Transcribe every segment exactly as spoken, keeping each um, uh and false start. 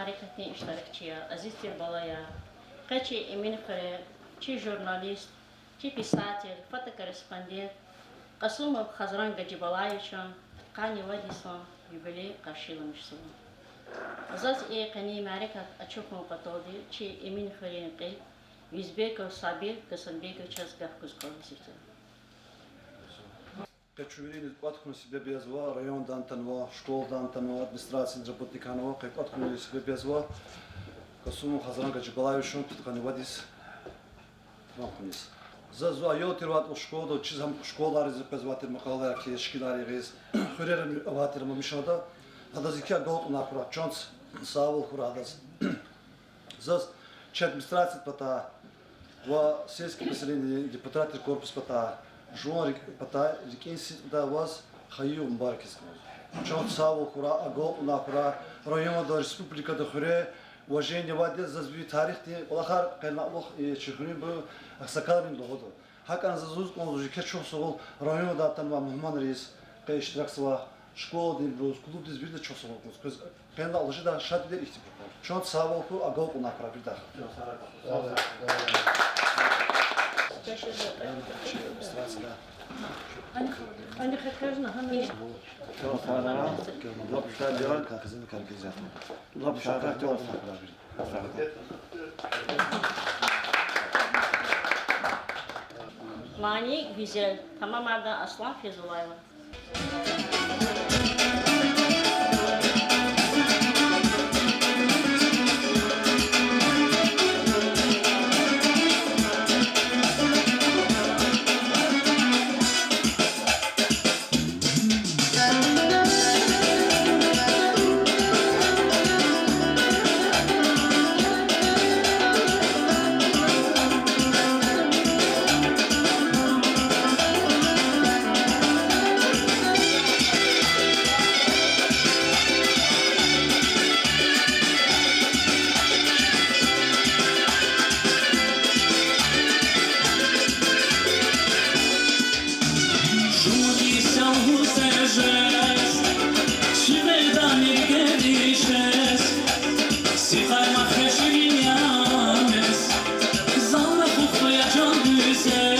Гьаракатдин иштиракчияр, азиз тир балаяр, къе чи Эминхуьре чи журналист, чи писатель, фотокорреспондент Кьасумов Хазран Гаджибалаевичан пудкъанни вад йисан юбилей къаршиламишзава. Заз и къенин мярекат ачухун паталди чи Эминхуьруьн кьил Юзбеков Сабир Гасанбековичаз гаф гуз кӀанзава. Къе чун вириниз кӀватӀ хьунин себеб язва, райондан атанва, школадан атанва, администрациядин работникар ава, къе кӀватӀ хьунин себеб язва Касумов Хазран Гаджибалаевичан пудкъанни вад йис кӀватӀ хьуниз. Заз зун аял тирвал школада чиз гьам школайриз къвезвай тир макъалаяр, кешкилар гъиз, хуьрера авай тир ам мишанда, адаз еке агалкьунар хьурай, чан сагъвал хьурай адаз. Заз чи администрациядин патай ва сельский поселениедин депутатрин корпусдин патай, жуван рик-, патай, рикӀин сидкьидай ваз хайи мубаракиз кӀанзава. Чан сагъвал хьурай, агалкьунар хьурай, районда, республикада хуьре уважение авайди я. Заз ви тарихдин кӀвалахар къенлай вах, э, чи хуьруьнбуру агъсакъалрин лугьуда. ГьакӀни заз лугьуз кӀанзава жеке чухсагъул райондан атанвай мугьманриз, къе иштиракзавай школадинбуруз, клубдиз, виридаз чухсагъул кӀанзава. Квез къенлай алажидай шадвилер, ихьтинбур кван. Чан сагъвал хьуй, агалкьунар хьурай виридахъ. Мани Гуьзел, тамамарда Аслан Фейзуллаева. Шумуд йисалди гуз тежез, чи къайдани геришез, сикъай мад хъжи виняй мез, зал рахух я, чан гуьзел.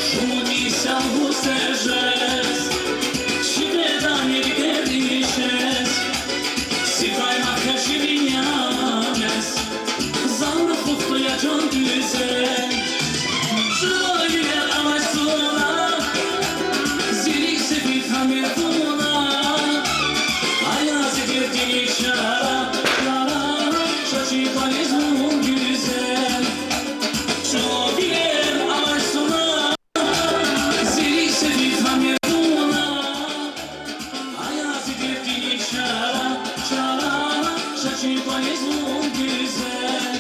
Шумуд йисалди гуз тежез, чи къайдани геришез, сикъай мад хъжи виняй мез, зал рахух я, чан гуьзел. ЧӀулав вилер авай суна, зи рикӀ сефид гьамир вуна, ая зи дердини чара, чара, ша чи кӀвализ вун, гуьзел. ЧӀулав вилер авай суна, зи рикӀ сефид гьамир вуна, ая зи дердини чара, чара, ша чи кӀвализ вун, гуьзел.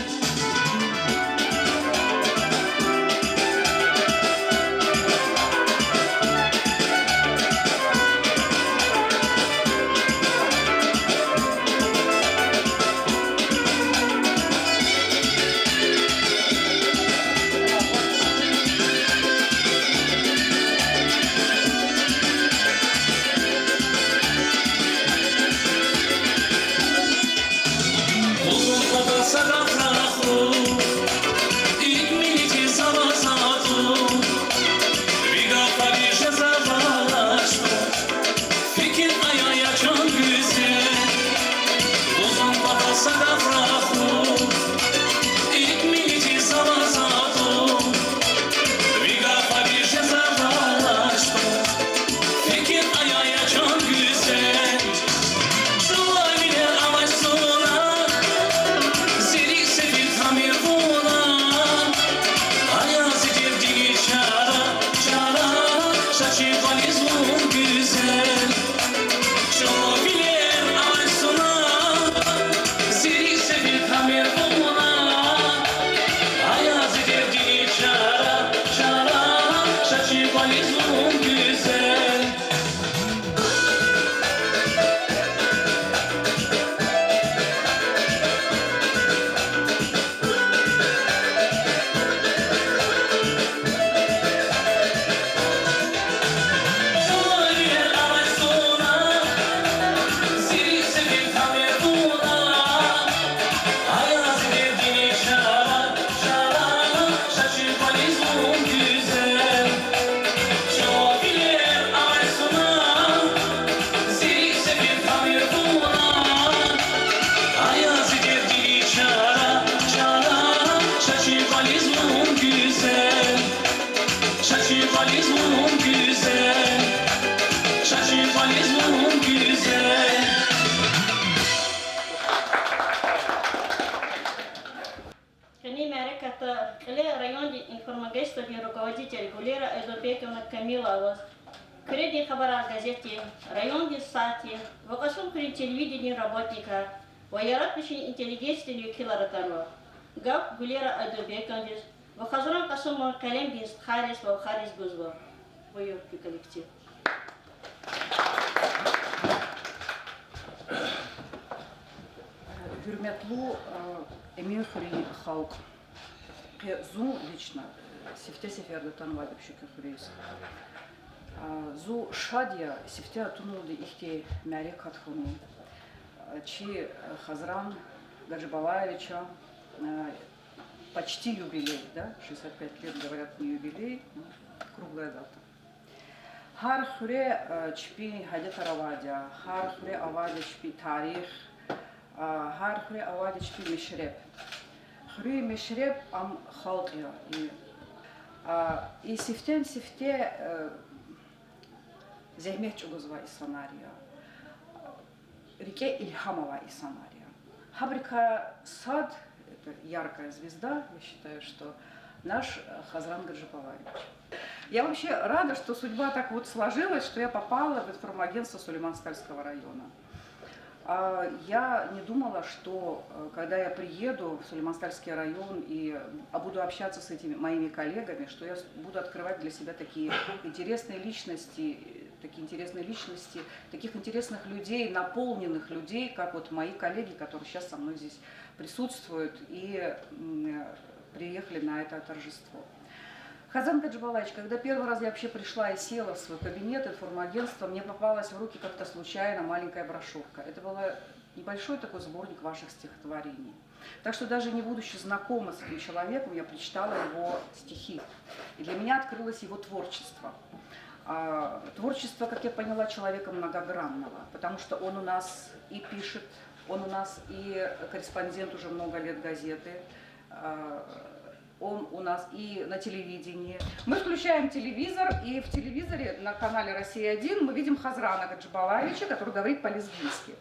Гузун патал садав рахух, икӀ миллетдиз аваз атӀух, ви гафари жезавач, фикир ая, я чан гуьзел. Гузун патал садав рахух, икӀ миллетдиз аваз атӀух, ви гафари жезавач, фикир ая, я чан гуьзел. ЧӀулав вилер авай суна, зи рикӀ сефид гьамир вуна, ая зи дердини чара, чара, ша чи кӀвализ вун, гуьзел. ЧӀулав вилер авай суна, зи рикӀ сефид гьамир вуна, ая зи дердини чара, чара, ша чи кӀвализ вун, гуьзел. Гулера Айдубековна Камиловаз Куьредин хабарар газетдин, райондин сайтдин ва Кьасумхуьруьн телевидениедин работникар ва яратмишун интеллигенциядин векилар атанва. Гаф Гулера Айдубековнадиз ва Хазран Кьасумован къелемдин стхайриз ва вахариз гузва. Буюр, коллектив. Гьуьрметлу, э, Эминхуьруьн халкь. Къе зун лично, э, сифте сеферда атанвайди Шуькур хуьруьз. А, зун шад я сифте атунвалди ихьтин мярекат хьунин. А, чи, э, Хазран Гаджибалаевича, э, почти юбилей, да? Шестьдесят пять лет, говорят, не юбилей, ну, круглая дата. Гьар хуьре, э, чпин адетар авайди я, гьар хуьре авайди я чпин тарих, а, гьар хуьре авайди я чпин мешреб. Хуьруьн мешреб ам халкь я. И, а, и сифтени-сифте, э, зегьмет чӀугвазвай инсанар я. РикӀе илгьам авай инсанар я. Гьабурукай сад, это яркая звезда, я считаю, что наш, э, Хазран Гаджибалаевич. Я вообще рада, что судьба так вот сложилась, что я попала в информагентство Сулейман-Стальского района. А, я не думала, что, э, когда я приеду в Сулейман-Стальский район и, а, буду общаться с этими моими коллегами, что я с-, буду открывать для себя такие интересные личности, э, такие интересные личности, таких интересных людей, наполненных людей, как вот мои коллеги, которые сейчас со мной здесь присутствуют и, м, э, приехали на это торжество. Хазран Гаджибалаевич, когда первый раз я вообще пришла и села в свой кабинет информагентства, мне попалась в руки как-то случайно маленькая брошюрка. Это был небольшой такой сборник ваших стихотворений. Так что, даже не будучи знакома с этим человеком, я прочитала его стихи. И для меня открылось его творчество. А, творчество, как я поняла, человека многогранного, потому что он у нас и пишет, он у нас и корреспондент уже много лет газеты, а, он у нас и на телевидении. Мы включаем телевизор, и в телевизоре на канале «Россия один» мы видим Хазрана Гаджибалаевича, который говорит по-лезгински.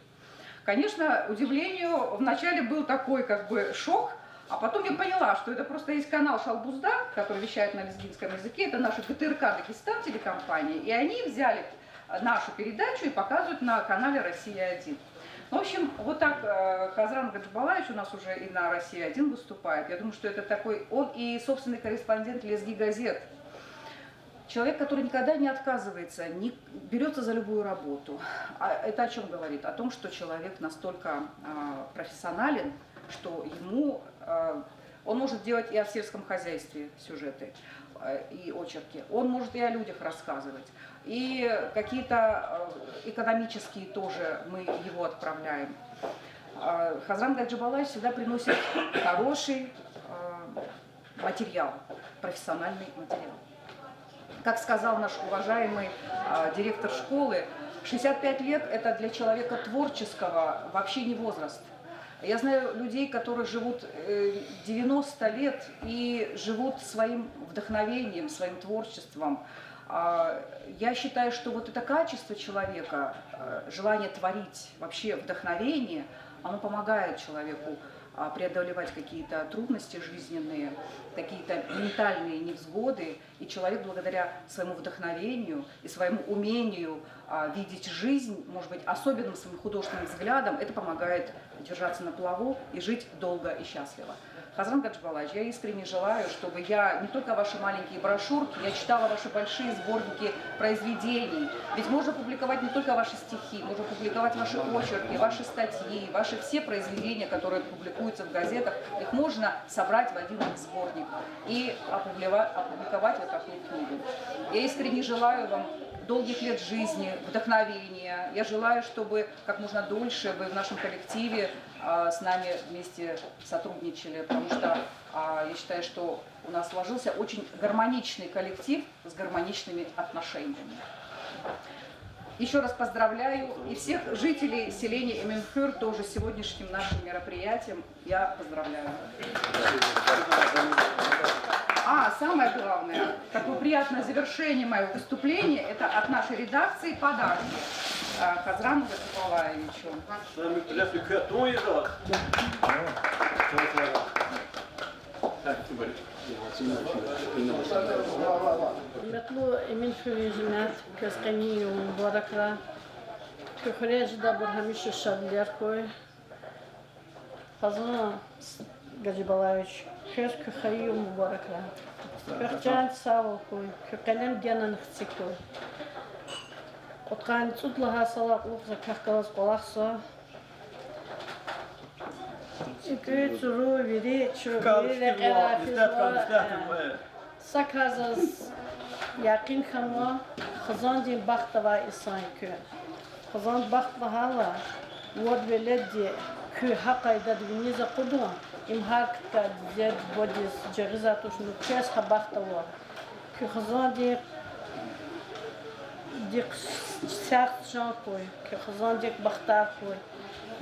Конечно, удивлению вначале был такой, как бы, шок, а потом я поняла, что это просто есть канал «Шалбузда», который вещает на лезгинском языке, это наша ГТРК «Дагестан» телекомпания, и они взяли нашу передачу и показывают на канале «Россия один». Ну, в общем, вот так, э, Хазран Гаджибалаевич у нас уже и на «Россия один» выступает. Я думаю, что это такой, он и собственный корреспондент «Лезги газет». Человек, который никогда не отказывается, не берётся за любую работу. А это о чём говорит? О том, что человек настолько, а, профессионален, что ему, а, он может делать и о сельском хозяйстве сюжеты, э, и очерки. Он может и о людях рассказывать. И какие-то, э, экономические тоже мы его отправляем. А, Хазран Гаджибалаевич всегда приносит хороший, э, материал, профессиональный материал. Как сказал наш уважаемый, а, директор школы, шестьдесят пять лет — это для человека творческого вообще не возраст. Я знаю людей, которые живут, э, девяносто лет и живут своим вдохновением, своим творчеством. А, я считаю, что вот это качество человека, э, желание творить, вообще вдохновение, оно помогает человеку, а, преодолевать какие-то трудности жизненные, какие-то ментальные невзгоды. И человек благодаря своему вдохновению и своему умению, а, видеть жизнь, может быть, особенным своим художественным взглядом, это помогает держаться на плаву и жить долго и счастливо. Хазран Гаджибалаевич, я искренне желаю, чтобы я не только ваши маленькие брошюрки, я читала ваши большие сборники произведений. Ведь можно публиковать не только ваши стихи, можно публиковать ваши очерки, ваши статьи, ваши все произведения, которые публикуются в газетах, их можно собрать в один сборник и опублива-, опубликовать вот такую книгу. Я искренне желаю вам долгих лет жизни, вдохновения. Я желаю, чтобы как можно дольше вы в нашем коллективе, а, с нами вместе сотрудничали, потому что, а, я считаю, что у нас сложился очень гармоничный коллектив с гармоничными отношениями. Ещё раз поздравляю и всех жителей селения Эминхуьр тоже с сегодняшним нашим мероприятием. Я поздравляю. А, самое главное, такое приятное завершение моего выступления, это от нашей редакции подарки, а, Хазрану Гаджибалаевичу. Сами приятный катон играл. Так, говорит. Гьуьрметлу Эминхуьруьн жемят, квез къенин югъ мубаракрай. Куь хуьре жедайбур гьамиша шадвилер хьуй. Хазан Гаджибалаевич, квез куь хайи югъ мубаракрай. Квехъ чандин сагъвал хьуй, куь къелем генани хци хьуй. Кьудкъанни цӀуд лагьай йисалай кьулухъ за квехъ галаз кӀвалахзава. ИкӀуьн цуру вири чу, вири лекьера физва. Са кар заз якъин хьанва, хизандин бахт авай инсан я куьн. Хизандин бахт лагьайла, вад веледди куь гьа къайдада виниз акъудун, им гьар кткай дидед, бубадиз жагъизвай туш, ну квез гьа бахт ава. Куь хизандин дихъ сагъ чан хьуй, куь хизандик бахтар хьуй.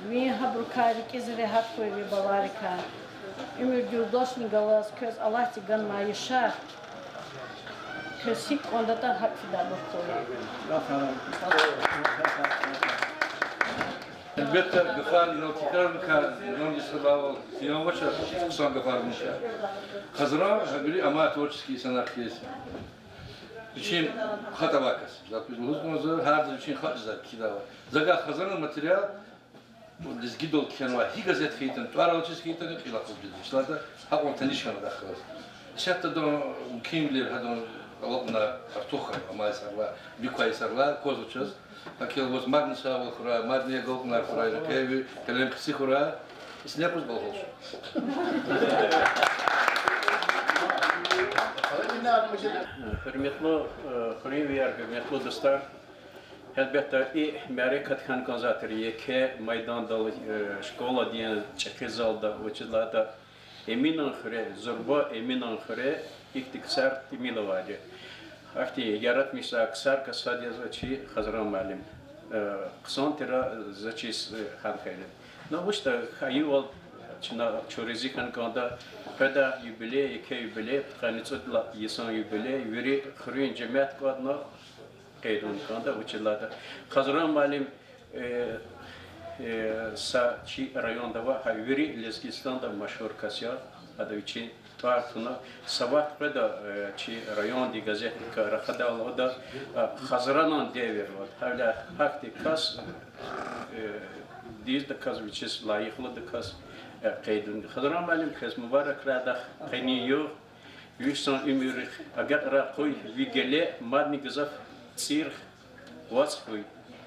Ви гьабурукай рикӀиз регьят хьуй ви баларикай. Уьмуьр юлдашни галаз квез Аллагьди ганвай яшар, квез гьикӀ кӀандатӀа гьакӀ фидайбур хьуй. Гьелбетда, гафар инал тикрарна кар, инал исалавал зиян авач, хъсан гафар муша. Хазран гьабури амай творческий инсанар хьиз вичин хатӀ авай кас. Заз куьз лугьуз кӀанзава, гьардаз вичин хатӀ жедай кхьидайвал. Загар Хазранан материал лезгидал кхьенвай гьи газет хьайитӀани, тӀвар алачиз хьайитӀани, кьил акъудиз. Ишкьалда гьакьван таниш хьана дахаз. Исятда адан мумкинвилер гьадан алакьунар артух хьана, амай йисарилай, вилик квай йисарилай аквазва чаз. ГьакӀ хьайила ваз мадни сагъвал хьурай, мадни агалкьунар хьурай, рекье ви къелем хци хьурай. Исятда куз балхалш. Гьуьрметлу, э, хуьруьнвияр, гьуьрметлу дустар. Гьелбетда, и мярекат хьана кӀанзавай тир еке майдандал, э, школадин чӀехи залда, вучиз лагьайтӀа Эминан хуьре, зурба Эминан хуьре ихьтин ксар тӀимил авайди. Ахьтин яратмишзавай ксарикай сад язва чи Хазран муаллим. Э, хъсан тир за чиз, э, хьана хьайила. Ну, вучда хайивал чна чун рази хьана кӀанда, къведа юбилей, еке юбилей, пудкъанни цӀуд лагьай йисан юбилей, вири хуьруьн жемят кӀватӀна къейд авуна кӀанда, вучиз лагьайтӀа Хазран муаллим, э, э, са чи районда ава, гьа вири Лезгистанда машгьур кас я, ада вичин тӀвар туна, са вахт къведа, э, чи райондин газетдикай рахадайвал ада, э, Хазранан девирвал. Гьавиляй гьахьтин кас, э, дуьздаказ, вичиз лайихлудаказ, э, къейд авуна. Хазран муаллим, квез мубаракрай дах къенин югъ. Виш сан уьмуьрихъ агакьрай къуй ви геле, мадни гзаф цӀиргъ вацӀ хьуй.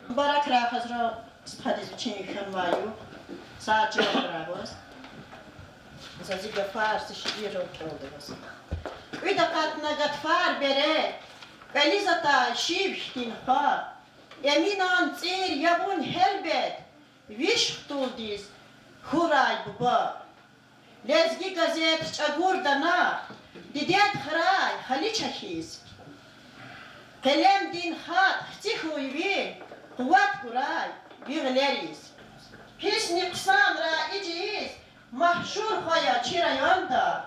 Мубаракрай Хазран стхадиз вичин хьанвай югъ, сагъ чан хьурай ваз. За зи гафар зи шииррал кӀелда ваз. КӀуьд акъатна гатфар бере, кӀвализ атай шив хьтин хва. Эминан цӀийи ябун гьелбет, виш хтулдиз хьурай буба. Лезги газет чӀагурдана дидед храй халича хьиз. Къелемдин хатӀ хци хьуй ви, къуват гурай ви гъилериз. Писни хъсанрай ичӀиз машгьур хва я чи районда.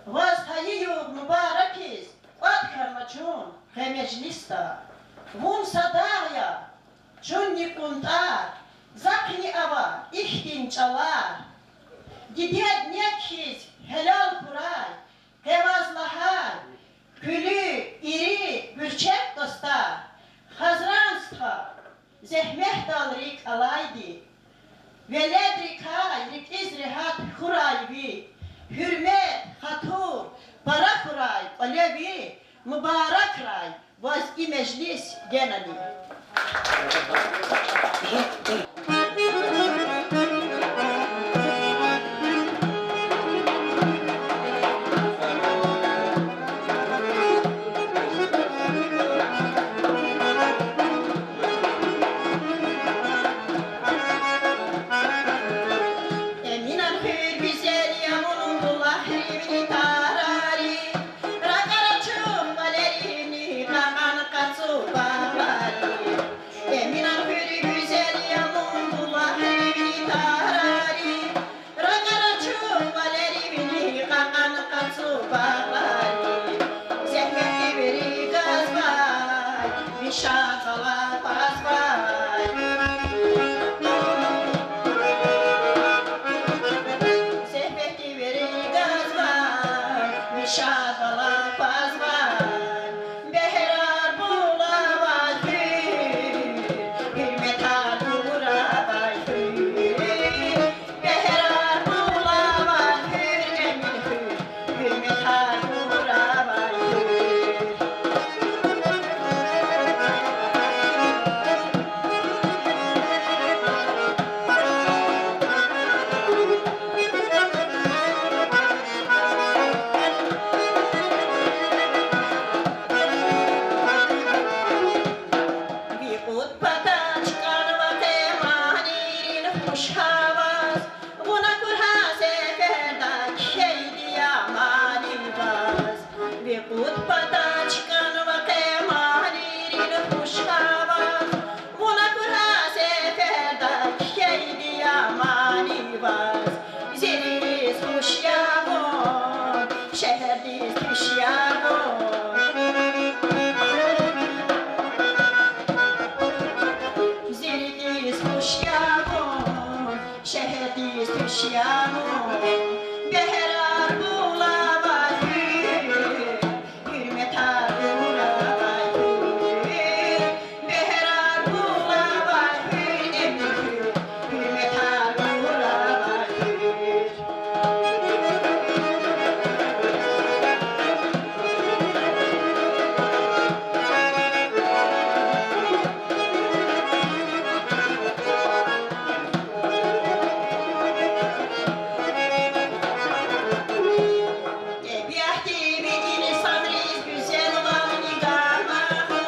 Ваз хайи югъ мубаракиз кӀватӀ хьанва чун къе межлисда. Вун са дагъ я, чунни кӀунтӀар, захъни ава ихьтин чӀалар. Дидед нек хьиз гьелел хьурай къе ваз лагьай къуьлуь, ири, гуьрчег дустар. Хазран стха, зегьметдал рикӀ алайди. Веледрикай рикӀиз регьят хьурай ви. Гьуьрмет, хатур пара хьурай кӀвале ви. Мубаракрай ваз и межлис генани. Эминан хуьр гуьзел я, вун булахривни тарари, ракӀар ачух кӀвалерини, кьакьан къацу багъари. Эминан хуьр гуьзел я, вун булахривни тарари, ракӀар ачух кӀвалеривни, кьакьан къацу багъари. Зегьметдин вири газвай, ви шадвал акъвазвай. Зегьметдин вири газвай, Хуш гьаваз, вун акур гьа сеферда, кхьейди я мани ваз. Ви кьуд пата чкӀанва къе манийрин. Хуш гьаваз, вун акур гьа сеферда, кхьейди я мани ваз. Зи рикӀиз хуш я вун, шегьердиз туш я вун. Зи рикӀиз хуш я вун, шегьердиз туш я вун. Бегьерар булавай хуьр, гьуьрметар гурай хуьр. Бегьерар булавай хуьр, эмин хуьр, гьуьрметар булавай хуьр. ТӀебиатди ви инсанриз гуьзелвал нигамаху,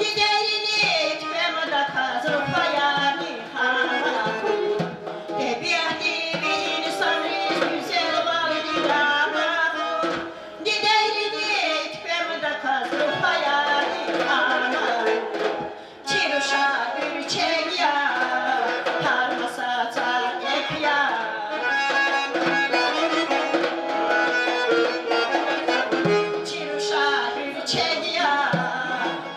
дидейрини туькӀвемдаказ руфаярни гьамаху. ТӀебиатди ви инсанриз гуьзелвал нигамаху, дидейрини туькӀвемдаказ руфаярни гьамаху. Чи руша гуьрчег я, гьар маса цӀар экв я. Чи руша гуьрчег я,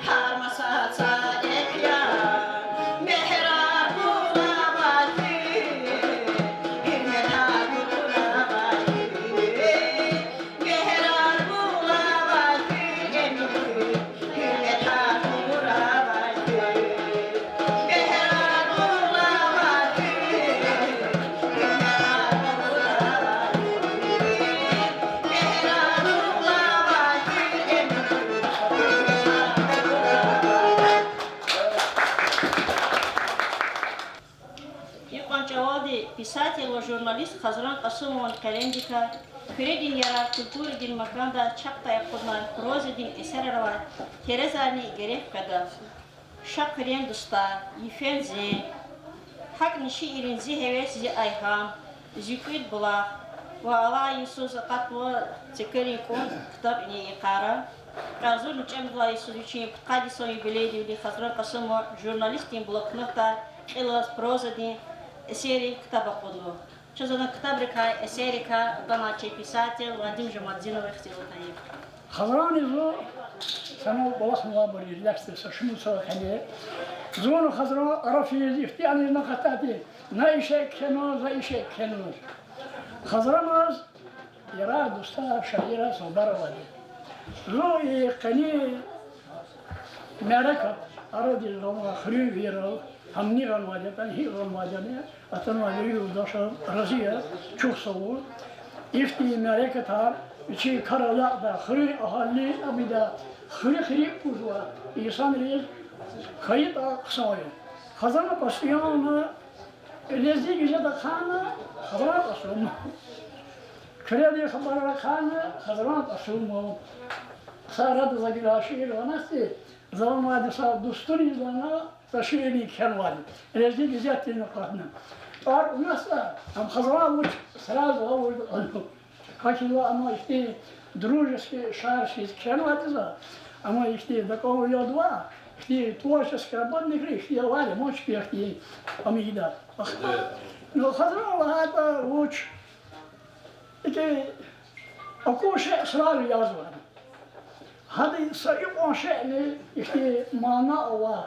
гьар маса цӀар экв я. Мегьерар булавай хуьр, гьуьрметар булавай хуьр. Икьван чӀавалди писатель ва журналист Хазран Кьасумован къелемдикай Куьредин ярар культурадин маканда чапдай акъуднавай прозадин эсерар авай терезарни герек къведа: Ша хъуьрен дустар, Йифен зен, гьакӀни шииррин Зи гьевес, зи айгьам, Зи кӀуьд булах ва алай йисуз акъатнава Цекерин кӀунт ктабни йикъара. Агъзурни чӀемдилай йисуз вичин пудкъад йисан юбилейдивди Хазран Кьасумова журналистдин блокнотдай кьилелаз прозадин эсеррин ктаб акъуднава. Чаз адан ктабрикай, эсеррикай атанвай чи писатель Вадим Жамадинован ихтилатар ая. Хазранни зун санал кӀвалахнавайбур я, лезгийри са шумуд йисан къене. Зунни Хазран арафиз ихтияр ийиз акъатдайди, на ише кхьенва, за ише кхьенва. Хазраназ ярар-дустар, шаирар субара авайди. Зун и къенин мярекат арадиз гъанвай хуьруьнвийрал, гьамни гъанвайди ятӀани, гьикӀ гъанвайди ятӀани, атанвай вири юлдашар рази я, чухсагъул. Ихьтин мярекатар вичин кар алакьдай, хуьруьн агьалийриз, ам ийидай, хуьруьхъ рикӀ кузвай инсанриз хьайитӀа хъсан я. Хазран постоянно Лезги газетда ахъайна Хазран Кьасумов, Куьредин хабарар ахъайна Хазран Кьасумов. Са арада за гила шиир гъанатӀа, за вамайди са дустуниз лагьана са шиирни кхьенвайди, Лезги газетдин акъатна. ТӀвар кьунатӀа, ам Хазран вуч, сразу гъавурда кьуна. Гьакила ама ихьтин дружеский шарж хьиз кхьенвайди я за, ама ихьтин дакӀан уялдава, ихьтин творческий работникри ихьтин авайди я, ман чпи ихьтин ам ийида. Ну, Хазран лагьайтӀа вуч, икӀ акур шей сразу язва. Гьада са икьван шейни ихьтин мана авай,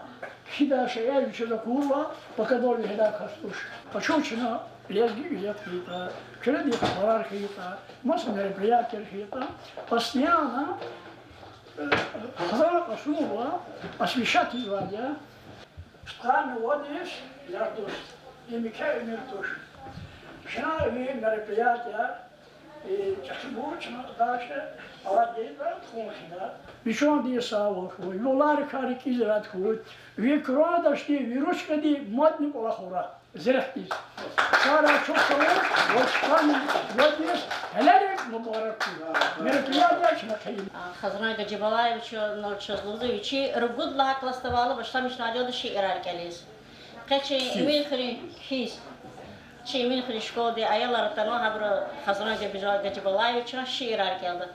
кхьидай шейэр вичиз акурла, пакадал вегьидай кас туш. Къачун чна Лезги газет хьайитӀа, Куьредин хабарар хьайитӀа, маса мероприятияр хьайитӀа, постоянно Хазран Кьасумова освещать ийизвайди я. Пудкъанни вад йис, ярдуст, им еке уьмуьр туш. Чна ви мероприятияр, чӀехибур чна дальше алатайла тухун хьида. Вичивай сагъвал хьуй, вилерикай рикӀиз рад хьуй, ви курандашди, ви ручкади мадни кӀвалах авурай зирехъдиз. Сагърай, чухсагъул, ва пудкъанни вад йис гьелелиг мубарак хьуй. Мероприятияр чна хъийин. Хазран Гаджибалаевич, ну, чаз лугьуда, вичи ругуд лагьай классда авайла башламишнавайди я шиирар кӀелиз. Къе чи Эминхуьруьн кхьиз, чи Эминхуьруьн школадин аялар атанва, гьабуру Хазран Гажибалаевичан шиирар кӀелда.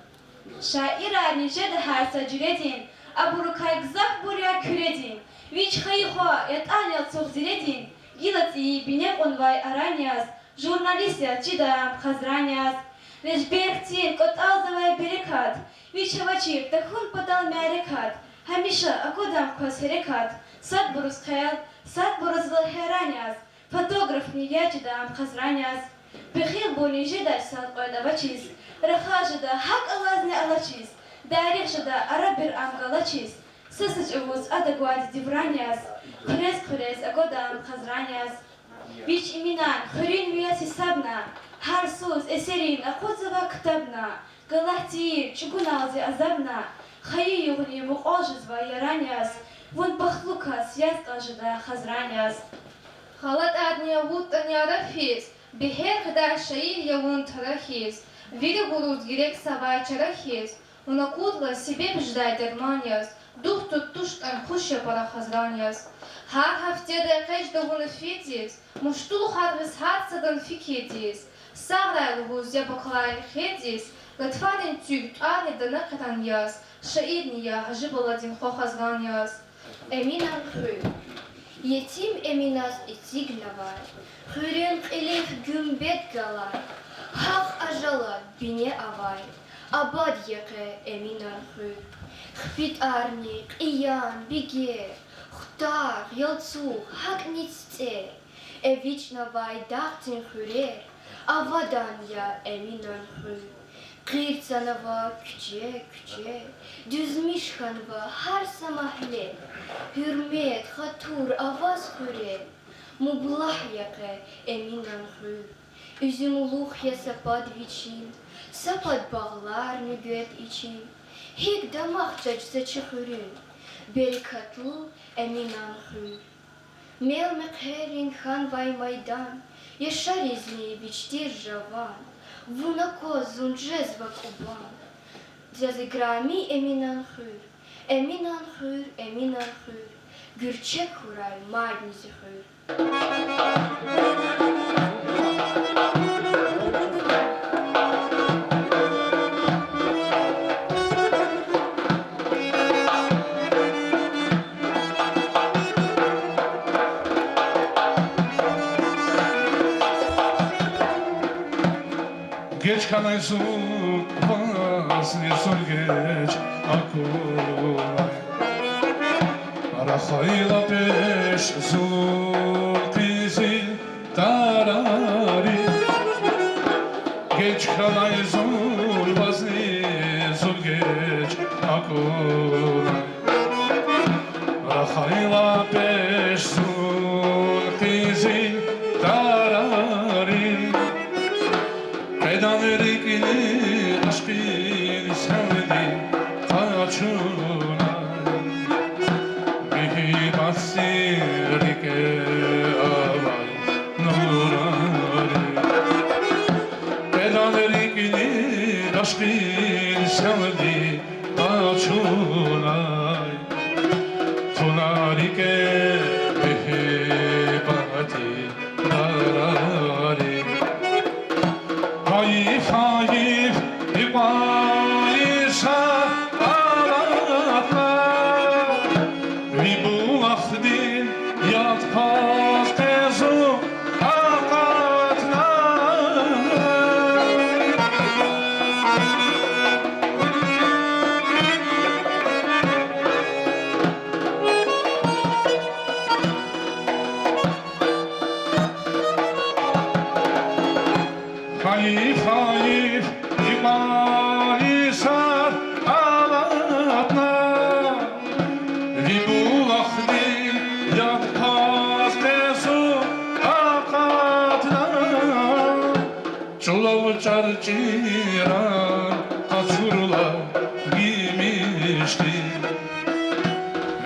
Шаирарни жеда гьар са жуьредин, абурукай гзафбур я Куьредин. Вич хайи хва ятӀани ацукь зиредин, гила цӀийи бине кьунвай аран яз, журналист яз чида ам Хазран яз. Вич берк тир кӀватӀалзавай берекат, вич авачир тахьун патал мярекат, гьамиша аквада ам кваз гьерекат, садбуруз хъел, садбуруз лагьайран яз, фотографни я чида ам Хазран яз. Пехилбурни жедач сад-кьвед авачиз, рахаз жеда гьакӀ алазни алачиз, дарих жеда арабир ам галачиз, са-са чӀавуз ада гвайди дивран яз, хъуьрез-хъуьрез аквада ам Хазран яз. Вич Эминан хуьруьнви яз гьисабна, гьар суз эсеррин акъудзава ктабна, галат тийир чӀугуналди азабна, хайи югъни мукьвал жезва яран яз, вун бахтлу кас яз кӀан жеда Хазран яз. ГъалатӀарни авуртӀани арафиз, бегьер гъидай шаир я вун тара хьиз, вирибуруз герек завай чара хьиз, вун акурла себеб жедай дерман яз, дугъ-дуд туштӀани хуш я пара Хазран яз. Гьар гьафтеда экъечӀда вун эфирдиз, муштулухар гъиз гьар садан фикирдиз, сагърай лугьуз яб акалай эхирдиз, латфарин цуьк тӀвар я дана кьиран яз, шаирни я Гажибаладин хва Хазран яз. Эминан хуьр. Етим Эминаз эцигнавай, хуьруьн кьилихъ гуьмбет галай, гьахъ ажалар бине авай, абад я къе Эминан хуьр. ХпитӀарни, Кьиян, Бигер, Хтаргъ, Ялцугъ, гьакӀни ЦицӀер, эвичӀнавай дагъдин хуьрер, авадан я Эминан хуьр. Гъирцанва куьче-куьче, дуьзмиш хьанва гьар са магьле, гьуьрмет, хатур аваз хуьре, мублагь я къе Эминан хуьр. Уьзуьмлух я са пад вичин, са пад багъларни гвед ичин, гьикӀ дамах жеч за чи хуьруьн, берекатлу Эминан хуьр. Мел-мехъеррин хьанвай майдан, яшаризни вич тир жаван, вун акваз зун жезва кьубан. Заз играми Эминан хуьр, Эминан хуьр, Эминан хуьр, гуьрчег хьурай мадни зи хуьр. Геж хьанай зун вазни зун геж акунай. Рахайла пеш зун къизил тарари. Геж хьанай зун вазни зун геж акунай. Рахайла пеш зун къизил тарари. Къведан рикӀни ашкъидин севди къачунай. Муьгьуьббатдин рикӀе авай нурари. Къведан рикӀни ашкъидин севди къачунай. Туна рикӀе муьгьуьббатдин тарари. Гьайиф, гьайиф, икьван йисар алатна, ви булахдин яд кьаз къе зун акъатна. Гьайиф, гьайиф, икьван йисар алатна, ви булахдин яд кьаз къе зун акъатна. Чулав чӀар чиран къачурла гимишди,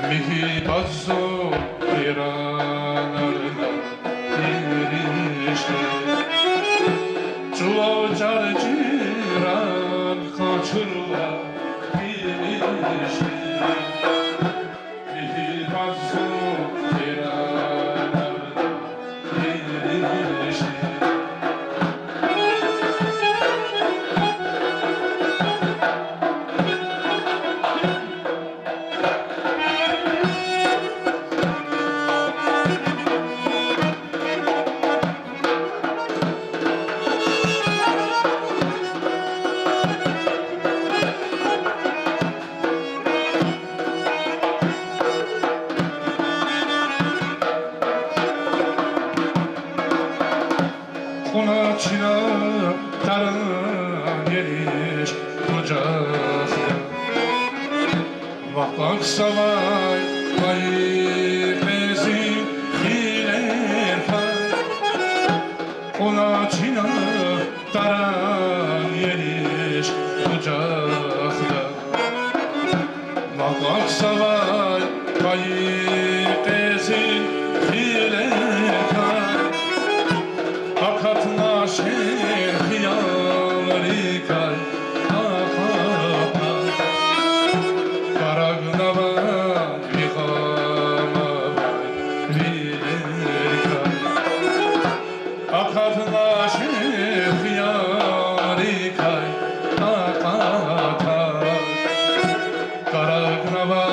муьгьуьббат зун чиранарна иришди. Чулав чӀар чиран къачурла гимишди, муьгьуьббат зун чиранарна Чна таран ериш къужахда, вахъ-вахъзавай пайи къенин хилерикай, кьуна чна таран ериш къужахда. Вахъ-вахъзавай пайи къенин хилерикай, акатна ширин хиялрикай, акъатна. Къарагънава ви гъам авай вилерикай. Акъатна ширин хиялрикай, акъатна. Къарагънава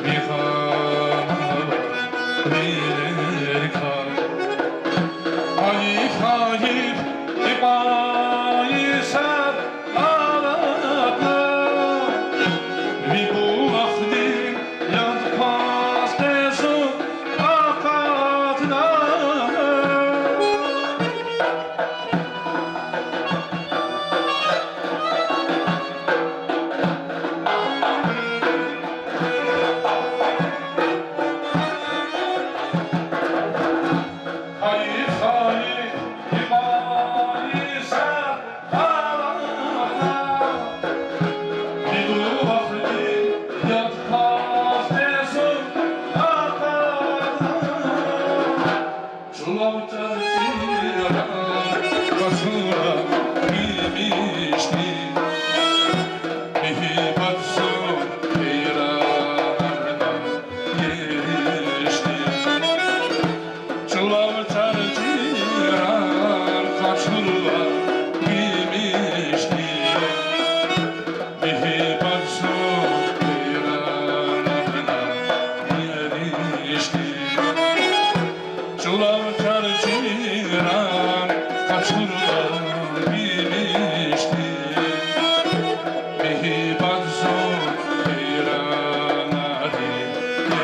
ви гъам авай вилерикай. Гьайиф, гьайиф, и пайи сад алатна, ви булахдин яд кваз къецу акъатна. Гьайиф, гьайиф, и пайи сад алатна, ви булахдин яд кваз къецу акъатна. Чулав чӀар чиран къачурла мимишди, муьгьуьббат зун гьейранарна еришди. Чулав чӀар чиран къачурла мимишди, муьгьуьббат зун гьейранарна еришди. Чулав чӀар чиран къачурла мимишди, муьгьуьббат зун гьейранарна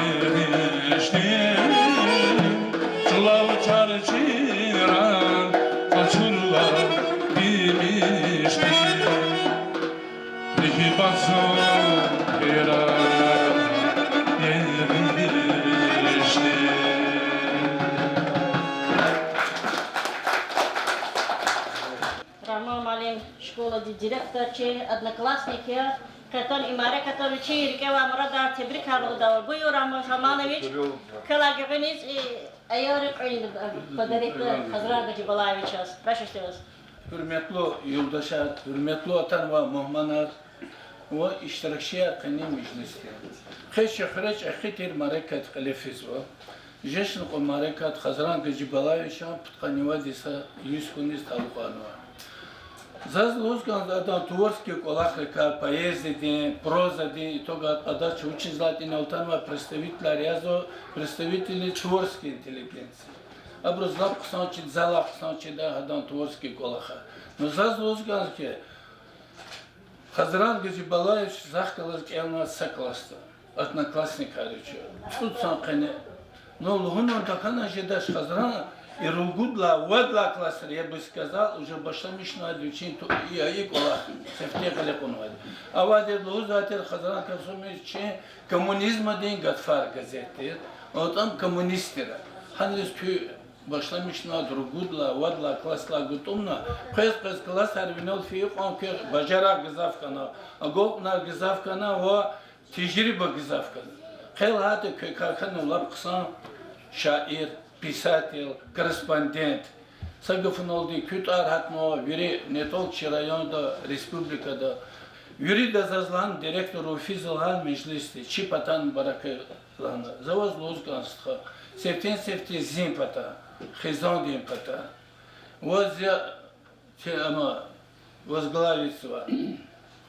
еришди. Чулав чӀар чиран къачурла мимишди, муьгьуьббат зун гьейранарна еришди. Рагьман муаллим, школадин директор, чи одноклассник я, къе атана и мярекатда чи рикӀе авай мурадар, тебрикар лугьуда. Буюр, Рагьман Салманович, квелай гуьгъуьниз и аяррин кьуьл подарить да Хазран Гаджибалаевичаз. Башламишда ваз. Гьуьрметлу юлдашар, гьуьрметлу атанвай мугьманар ва иштиракчияр къенин межлисдин. Къе чи хуьре чӀехи тир мярекат кьиле физва. Жешни кьван мярекат Хазран Гаджибалаевичан пудкъанни вад йиса йис хьуниз талукьарнава. Заз лугьуз кӀанзава адан творческий кӀвалахрикай, поэзиядин, прозадин, итогар кьадач, вучиз лагьайтӀа инал атанвай представителар язва представители творческой интеллигенции. Абуруз лап хъсан чида, залай хъсан чида гьадан творческий кӀвалахар. Ну заз лугьуз кӀанзава хьи, Хазран Гаджибалаевич захъ галаз кӀелнавай са классда, одноклассникар я чун. ЦӀуд йисан къене. Ну лугьун тахьана жедач, Хазран и ругуд лагьай, вад лагьай классра, я бы сказал, уже башламишнавайди вичин ту-, и, и кӀвалах, сифте гъиле кьунвайди. Авайди лугьузвай тир Хазран Касумович, чи Коммунизмдин гатфар газет тир, атӀа ам коммунистдин я. Гьаниз куь башламишнавайди ругуд лагьай, вад лагьай классдилай гатӀумна, къвез-къвез классар винел фейи кьван куь бажарагъ гзаф хьана, агалкьунар гзаф хьана ва тежриба гзаф хьана. Хъел гьатда квекай хьана лап хъсан шаир, писатель, корреспондент. Са гафуналди, куь тӀвар гьатнава вири, не только чи районда, республикада. Вирида заз лагьана, директор, ви физ лагьана межлисди, чи патай мубарак лагьана. За ваз лугьуз кӀанзава, стха, сифтени-сифте зи патай, хизандин патай. Ваз я, чи ама возглавитьзавай,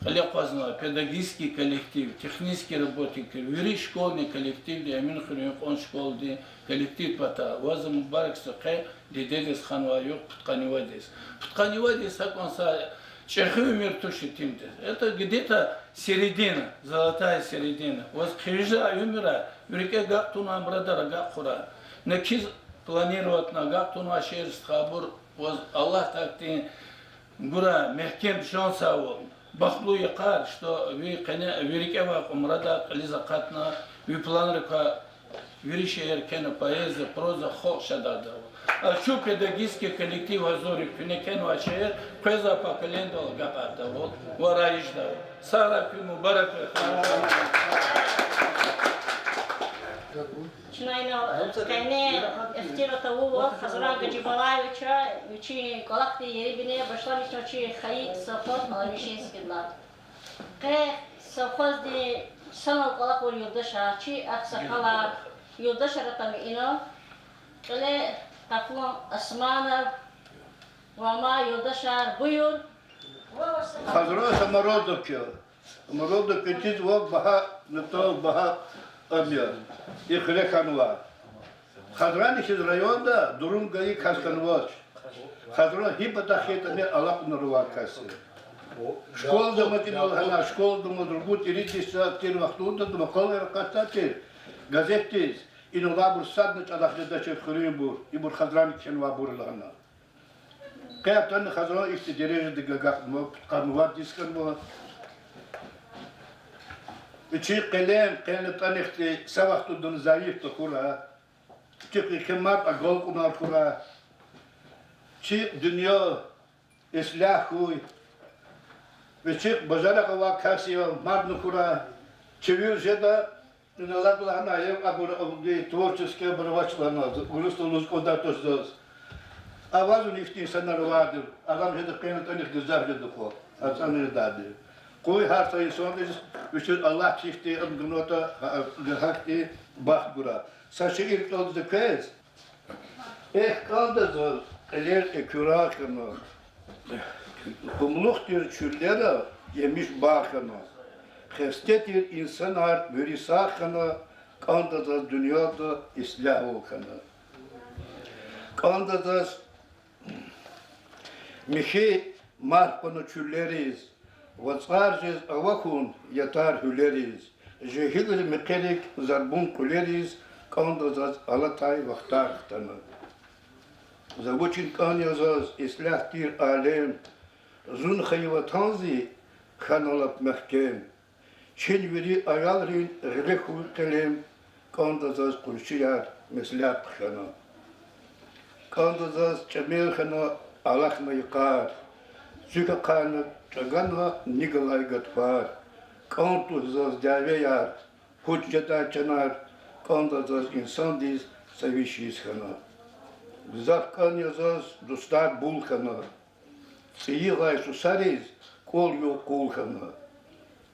кьиле акъвазнавай педагогический коллектив, технический работникар, вири школьный коллективди, Эминхуьруьн кьван школадин коллектив патай. Ваз мубаракзава къе дидедиз ханвай югъ пудкъанни вад йис. Пудкъанни вад йис гьакӀан са чӀехи уьмуьр туш итимдиз. Это где-то середина, золотая середина. Ваз хъижезвай уьмуьрар, ви рикӀе агакь тавунвай мурадар агакь хьурай. На квез планировать авуна агакь тавунвай шейэр, стха, абур Ваз Аллагьдин гурай мягькем чан сагъвал, бахтлу йикъар, что ви къене, ви рикӀе авай кьван мурадар кьилиз акъатна, ви планрик квай вири шиир кхьена, поэзия, проза, халкь шадайдайвал. А чун педагогический коллектив гьазур я, куьне кхьенвай шиир къвезвай поколениедал агакьардайвал ва раиждайвал. Сагърай, куьн мубарак хьуй. Чна инал къене ихтилат авурвал Хазран Гаджибалаевича, вичин кӀвалахдин ери бине башламишна чи хайи совхоз Аламишинскийдилай. Къе совхоздин санал кӀвалахзавай юлдашар, чи агъсакъалар, юлдашар атана инал, кьиле къапун Османов ва амай юлдашар, буюр. Хазран самородок я. Самородок я, чизвай багьа металл, багьа ам я. И хуьре хьанва. Хазранни хьиз районда дурум гайи кас хьанвач. Хазран гьи патахъ хьайитӀани алакьунар авай кас я. Школада аматӀа лагьана, школада амаз ругуд-ирид йис тир вахтунда, ма къал яракъатда тир, газетдиз, инал алайбур садни чӀалахъ жедачир хуьруьнбур, ибур Хазранни кхьенвайбур я лагьана. Къе атана Хазран ихьтин дережадиз агакьнава, пудкъанва, дис хьанва. Вичин къелем, къелни тӀанихъди са вахтундани зайиф тахьурай. Вичихъ еке мад агалкьунар хьурай. Чи дуьнья ислягь хьуй. Вичихъ бажарагъ авай кас я, мадни хьурай. Чи вил жеда, ина лаг лагьана, я абур, абурди творческий абур авач лагьана, урусдал лугьуз кӀандай туш заз. Авазва ихьтин инсанар авайди, адам жеда къенин тӀанихъ гзаф жеда кьван, ацӀанидайди. Къуй гьар са инсандиз вичиз Аллагьди ихьтин ам ганватӀа, гьа-, гьахьтин бахт гурай. Са шиир кӀелда за квез. Эхь, кӀанда заз кьилер экуьрай хьана, къумлух тир чуьллера емиш багъ хьана, хесте тир инсанар вири сагъ хьана, кӀанда заз дуьньяда ислягьвал хьана. КӀанда заз михьи марф кьуна чуьллериз, вацӀар жез авахьун ятар гьуьлериз, жегьилрин мехъерик зарбун кьуьлериз, кӀанда заз алатай вахтар хтана. За вучин кӀан я заз, ислягь тир алем, зун хайи ватан зи хьана лап мягькем. Чин вири аялрин гъиле хьуй къелем, кӀанда заз къуншияр меслят хъхьана. КӀанда заз чӀемел хьана, алахьна йикъар, цуьк ахъайна чӀагана ни галай гатфар, кӀан туш заз дявеяр, пуч жедай чанар, кӀанда заз инсандиз цӀавиш йис хьана. Гзаф кӀан я заз, дустар бул хьана, цӀийи гъай сусариз кӀвал югъ-къул хьана.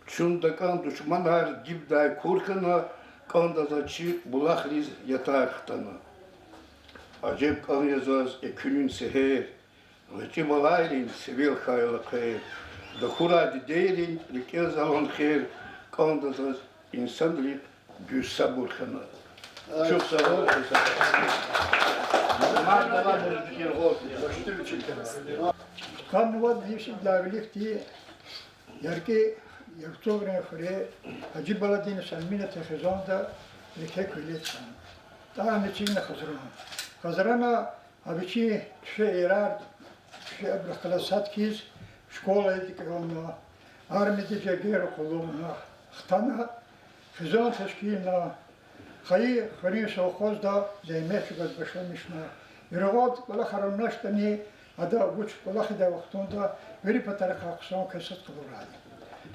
Чун такӀан душманар дибдай кур хьана, кӀанда заз чи булахриз ятар хтана. Ажеб кӀан я заз экуьнин сегьер, гъвечӀи балайрин сивел хьайила хъвер, тахьурай дидейрин рикӀел залан хер, кӀанда заз инсанрихъ дуьз сабур хьана. Чухсагъул. Къанни вад йис идалай виликди ЯркӀи Ярцугърин хуьре Гьажибаладин Салминатан хизанда еке куьле чна. ТӀа ам эцигна Хазран. Хазрана гьа вичин туьфе иерар, туьфе абурухъ галаз сад хьиз, школадик кӀелна, армида жергейра къуллугъна, хтана, хизан тешкилна, хайи хуьруьн совхозда зегьмет чӀугваз башламишна. Яргъалди кӀвалахар авуначтӀани, ада вуч кӀвалахидай вахтунда вири патарихъай хъсан кас къалурай.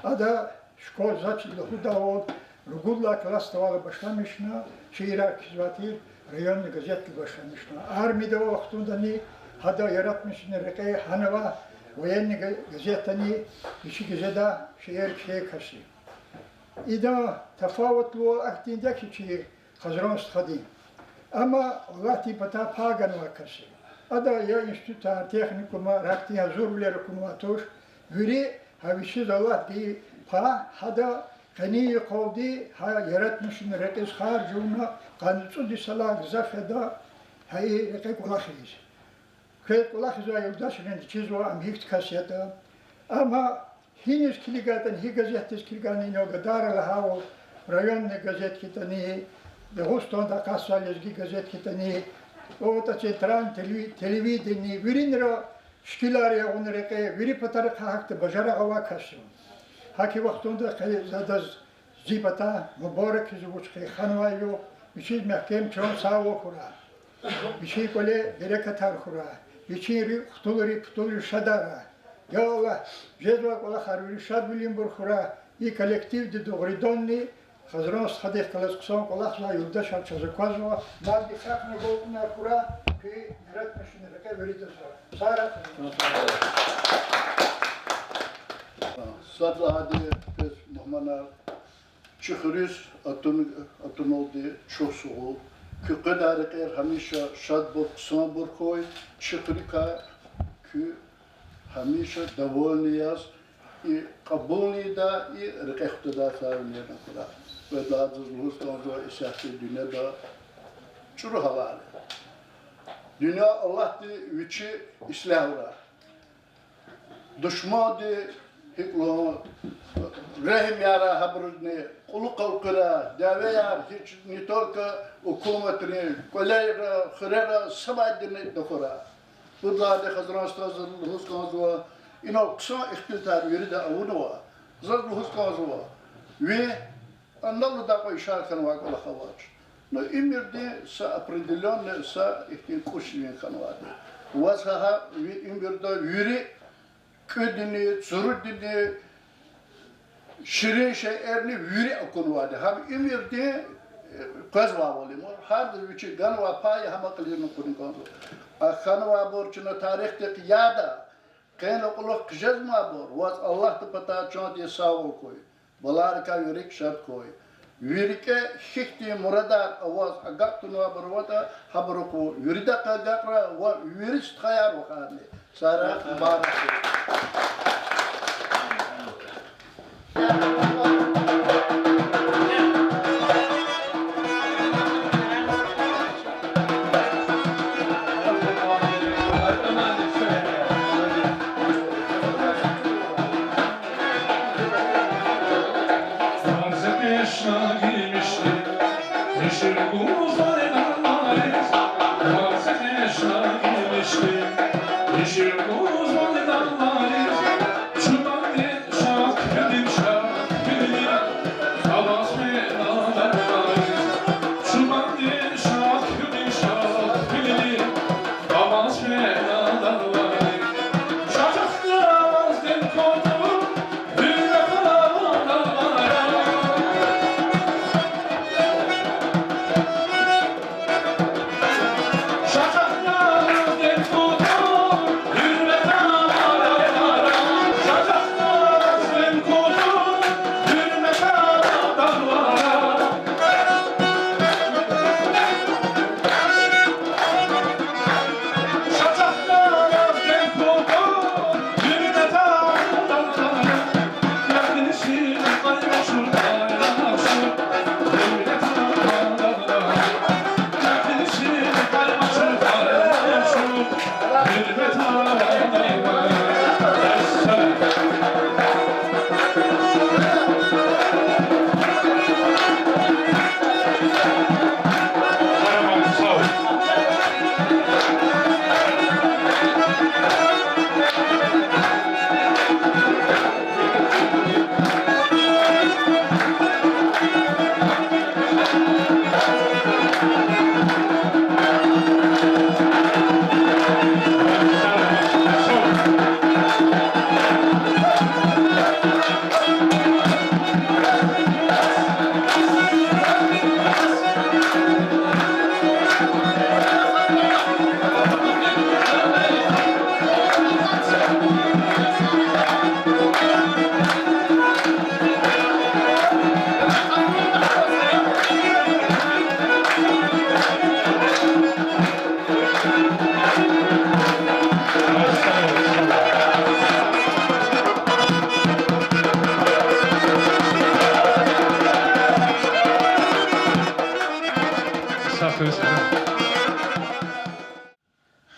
Ада школа заз чиз лугьудайвал, ругуд лагьай классдивайла башламишна шиирар кхьизвай тир, районный газетдал башламишна. Армида авай вахтундани гьада яратмишунин рекье гьанава военный га-, газетдани, вичи газетда шиир кхьей кас я. Идан тафаватлувал ахьтинди я хьи чи Хазран стхадин. Амма Аллагьдин патай пай ганвай кас я. Ада я институтар, техникумар, ахьтин гьазурвилер акунвай туш, вири гьа вичиз Аллагьди пай, гьада къенин йикъалди гьа яратмишунин рекьиз харж авуна, къанни цӀуд йисалай гзаф яда гьа и рекье кӀвалахиз. Квез кӀвалахизвай юлдашрини чизва ам гьихьтин кас ятӀа. Амма гьиниз килигайтӀани, гьи газетдиз килигайтӀани, инал гадайра лагьайвал, районный газет хьайитӀани, Дагъустанда акъатзавай лезги газет хьайитӀани, АватӀа центральный телеви-, телевидение, виринра шикилар ягъуна рекье, вири патарихъай гьахьтин бажарагъ авай кас я. ГьакӀ и вахтунда къе за адаз зи патай мубаракиз вуч хьи ханвай я, вичиз мягькем чан сагъвал хьурай. Вичин кӀвале берекатар хьурай. Вичин рикӀ хтулри, птулри шадарай. Я Аллагь, жезвай кӀвалахар вири шадвилинбур хьурай. И коллективди дугъриданни Хазран стхадихъ галаз хъсан кӀвалахзавай юлдашар чаз аквазва. Мадни сагъ хьурай, галкӀунар хьурай. Куь яратмишунин рекье виридаз ва. Сагърай. Сад лагьайди, гьуьрметлу мугьманар, чи хуьруьз атун-, атуналди чухсагъул. Куь къведай рекьер гьамиша шадбур, хъсанбур хьуй. Чи хуьруькай куьн гьамиша довольный яз и кьабулни ийидай, и рекье хутадай савинерна хьурай. Квез лагьайвал, заз лугьуз кӀанзава, исятда дуьньяда чӀуру гьалар я. Дуьнья Аллагьди вичи ислягьурай. Душманди, гьикӀ лугьун, регьимяр гьабурузни кьулухъ элкъуьрай, дявеяр гьич не только гьукуматрин, кӀвалера, хуьрера, са мадни тахьурай. Пуд лагьайди, Хазран стха, заз лугьуз кӀанзава, инал хъсан ихтилатар вирида авунва. Заз лугьуз кӀанзава, ви аналда кьван ишар хьанвай кӀвалах авач. Ну, уьмуьрдин са определённый, са ихьтин кӀус ви хьанвайди. Ваз гьа ви уьмуьрда вири кӀуьдини, цурудини, ширин шейэрни вири акунвайди. Гьам уьмуьрдин, э, къвезвайвал я ман. Гьардаз вичи ганвай пай гьам кьилизни кьуна кӀанзава. А хьанвайбур чна тарихдихъ яда, къенлай кьулухъ хъжезмайбур, ваз Аллагьдин патай чандин сагъвал хьуй. Баларикай вирик шад хьуй. Ви рикӀе гьихьтин мурадар аваз агакь тунвайбур аватӀа, гьабурухъ виридахъ агакьрай ва вири стхаяр, вахарни. Сагърай, мубарак.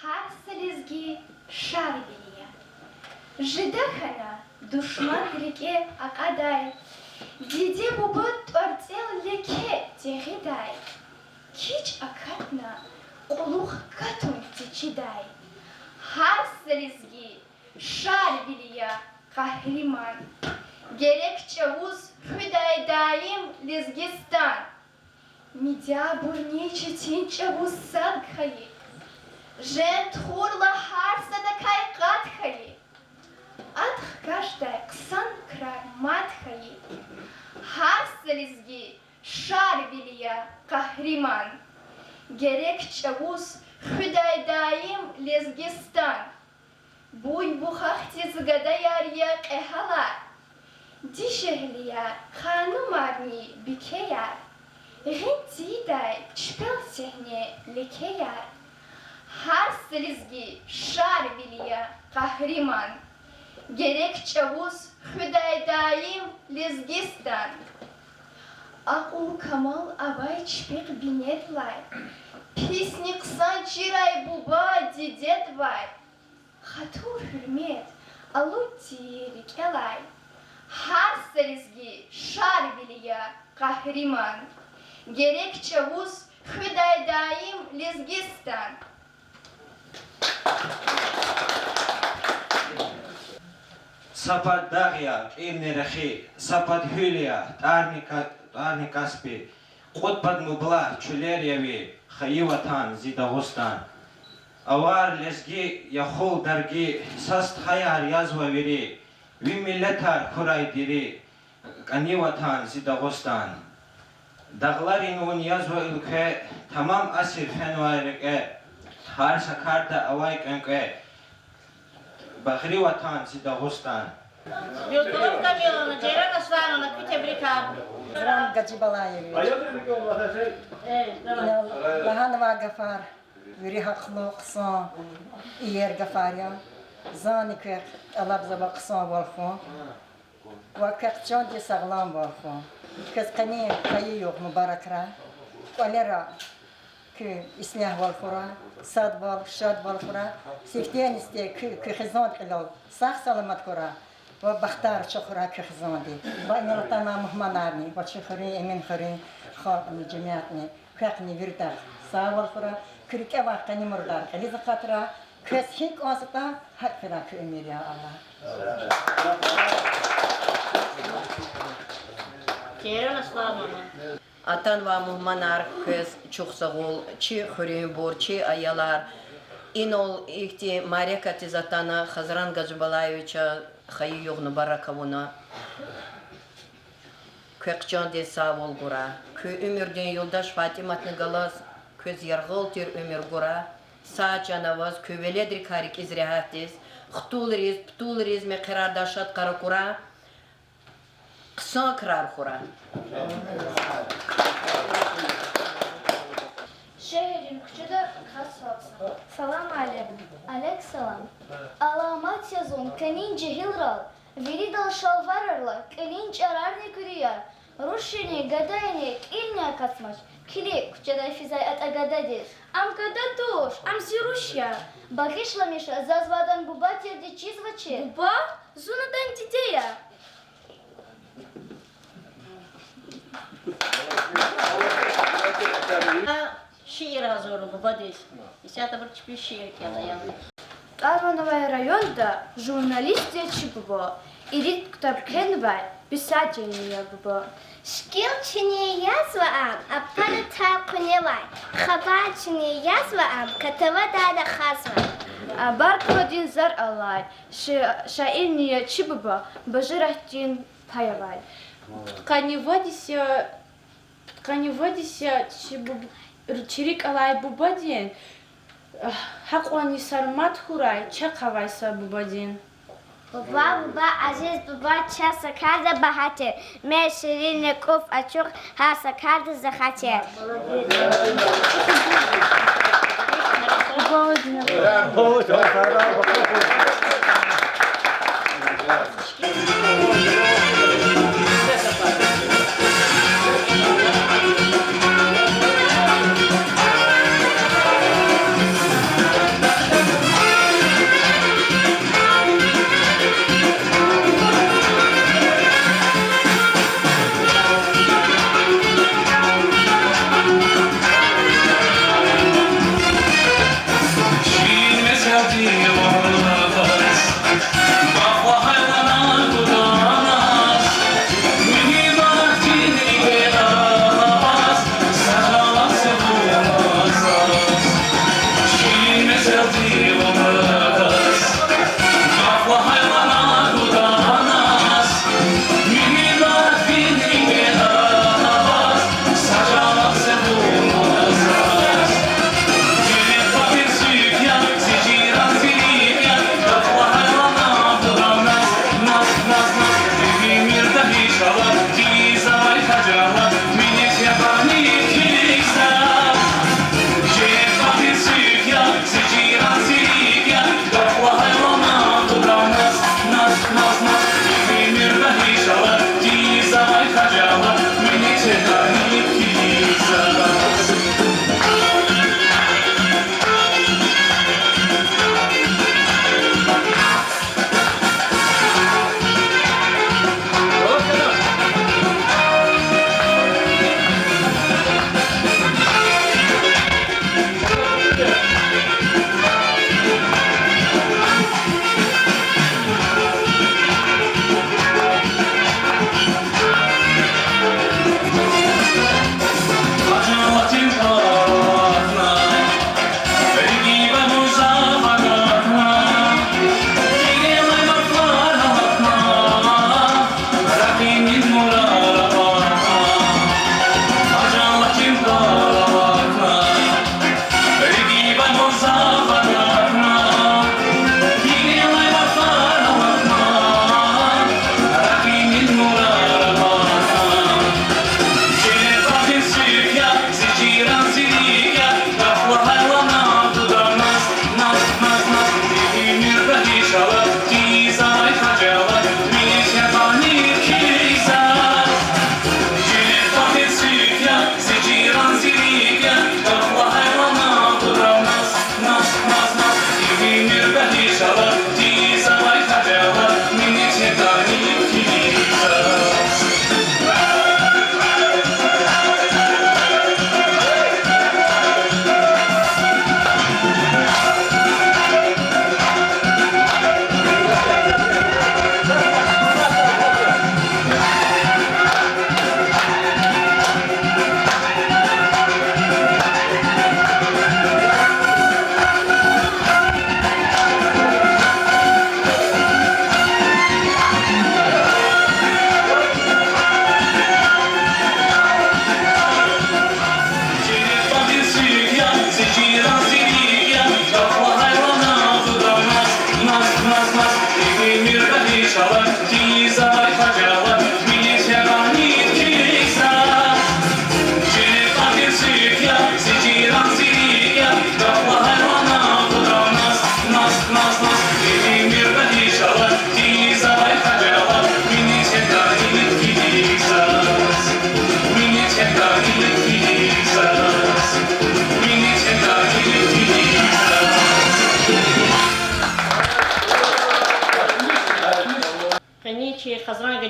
Гьар са лезги шарвили я. Жида хьана душман рикӀе акьадай, диде-буба тӀварцӀел леке тегъидай. КичӀ акатна кьулухъ катун течидай. Гьар са лезги шарвили я къагьриман. Герек чӀавуз хуьдай даим Лезгистан. Мидябурни четин чӀавуз сад хьайи, жен тухурла гьар садакай къад хьайи, ад хкаждай хъсан крар мад хьайи. Гьар са лезги шарвили я къагьриман. Герек чӀавуз хуьдай даим Лезгистан. Буй-бухахдиз гадаяр я кьегьалар, дишегьли я ханумарни бикеяр, гъин тийидай чпел сегьне лекеяр. Гьар са лезги шарвили я къагьриман. Герек чӀавуз хуьдай даим Лезгистан. Акьул-камал авай чпихъ бинедилай, писни хъсан чирай буба дидедивай. Хатур-гьуьрмет алуд тир рикӀелай. Гьар са лезги шарвили я къагьриман. Герек чӀавуз хуьдай даим Лезгистан. Са пад дагъ я, кьилни рехи, са пад гьуьл я, тӀварни ка-, тӀварни Каспи, кьуд пад мублагь чуьлер я ви, хайи ватан, зи Дагъустан. Авар лезги я хьул дарги, са стхаяр язва вири, ви миллетар хьурай дири, кӀани ватан, зи Дагъустан. Дагъларин вун язва уьлкве, тамам асир фенвай рекье, гьар са карда авай кӀвенкӀве, багъри ватан, зи Дагъустан. Юсуф Камиловна, Жейран Аслановна, куь тебрикар. Хазран Гаджибалаевич. Ина лагьанвай гафар вири гьахълу, хъсан, иер гафар я. Зани квехъ тӀалабзава хъсанвал хьун ва квехъ чандин сагъламвал хьун. Квез къенин хайи югъ мубаракрай. КӀвалера куь ислягьвал хьурай, садвал, шадвал хьурай. Сифтени-сифте куь, куь хизан кьилел сагъ-саламат хьурай ва бахтар чухурай куь хизанди. Ва ина атанвай мугьманарни ва чи хуьруьн, Эминхуьруьн халкьни, жемятни, квехъни виридахъ сагъвал хьурай. Куь рикӀе авай къенин мурадар кьилиз акъатрай. Квез гьикӀ кӀанзаватӀа, гьакӀ фирай куь уьмуьр, я Аллагь. Атанвай мугьманар, квез чухсагъул, чи хуьруьнбур, чи аялар. Инал ихьтин мярекатдиз атана Хазран Гаджибалаевича хайи югъ мубарак авуна. Квехъ чандин сагъвал гурай. Куь уьмуьрдин юлдаш ФатӀиматни галаз квез яргъал тир уьмуьр гурай. Сагъ чан аваз, куь веледрикай рикӀиз регьятдиз, хтулриз, птулриз мехъерардай шад крар хьурай. Хъсан крар хьурай. Шегьердин куьчеда кас вацӀна. Салам алейк. Алейк салам. Аламат я зун кӀанин жегьилрал, виридал шалварарла, кӀанин чӀарарни куьруьяр, рушни, гадани, кьилни акатмач, килиг, куьчедай физвай атӀа гададиз. Ам гада туш, ам зи руш я. Багъишламиша, заз вадан буба тирди чизвачир. Буба? Зун адан диде я. Шиир гьазурна бубадиз. Исятда абур чпи шиир кӀела я. ТӀвар-ван авай районда журналист я чи буба, ирид ктаб кхьенвай писателни я буба. Шикил чуьне язва ам, а пара тар къуьневай, хабар чуьне язва ам, катавадай рахазва. А, Баркалладин Зар алай ши-, шаирни я чи буба, бажарагъдин пай авай. Пудкъанни вад йис я, пудкъанни вад йис я чи буб-, чи рикӀ алай бубадин, гьакьванни сармад хьурай чахъ авай са бубадин. Буба, буба, азиз буба, чаз са карда багьа тир, мез ширин я, кӀуф ачух, гьар са карда за хатир.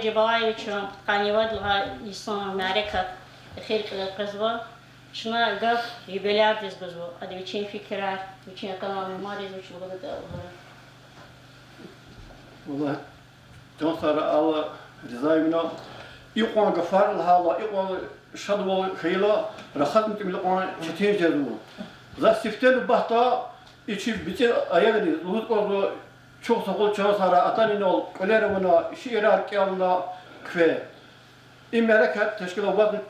Жабалаевичан къанни вад лагьай йисан мярекат эхир кьилел къвезва. Чна гаф юбилярдиз гузва, ада вичин фикирар, вичин атанвай мугьманиз вуч лугьуда лугьуз. Валлагь, чан сагърай, Алла рази хьурай. Икьван гафар лагьайла, икьван шадвал хьайила, рахазни тӀимил кьван четин жезва. За сифте нубатда и чи бицӀи аялриз лугьуз кӀанзава, чухсагъул, чан сагърай, атана инал, кӀвалер авуна, шиирар кӀелна хъфей. И мярекат тешкил авазни